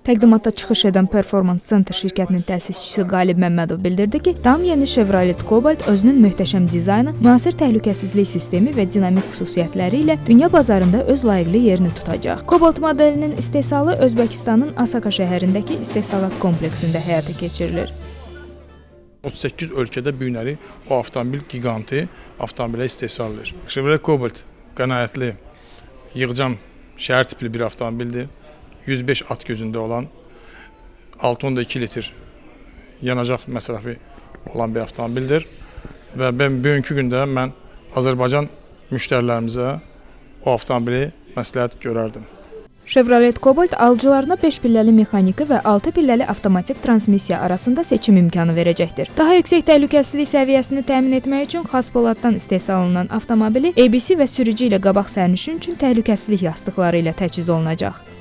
Təqdimatda çıxış edən Performance Center şirkətinin təsisçisi Qalib Məmmədov bildirdi ki, tam yeni Chevrolet Cobalt özünün möhtəşəm dizaynı, müasir təhlükəsizlik sistemi və dinamik xüsusiyyətləri ilə dünya bazarında öz layiqli yerini tutacaq. Cobalt modelinin istehsalı Özbəkistanın Asaka şəhərindəki istehsalat kompleksində həyata keçirilir. 38 ölkədə bu günləri o avtomobil giqantı avtomobilə istehsal edir. Chevrolet Cobalt qənaətli, yığcam şəhər tipli bir avtomobildir. 105 at gücündə olan 6,2 litr yanacaq məsrəfi olan bir avtomobildir və mən bugünkü gündə mən Azərbaycan müştərilərimizə o avtomobili məsləhət görərdim. Chevrolet Cobalt alıcılarına 5 pilləli mexaniki və 6 pilləli avtomatik transmissiya arasında seçim imkanı verəcəkdir. Daha yüksək təhlükəsizlik səviyyəsini təmin etmək üçün xas poladdan istehsal olunan avtomobili ABC və sürücü ilə qabaq sərnişin üçün təhlükəsizlik yastıqları ilə təchiz olunacaq.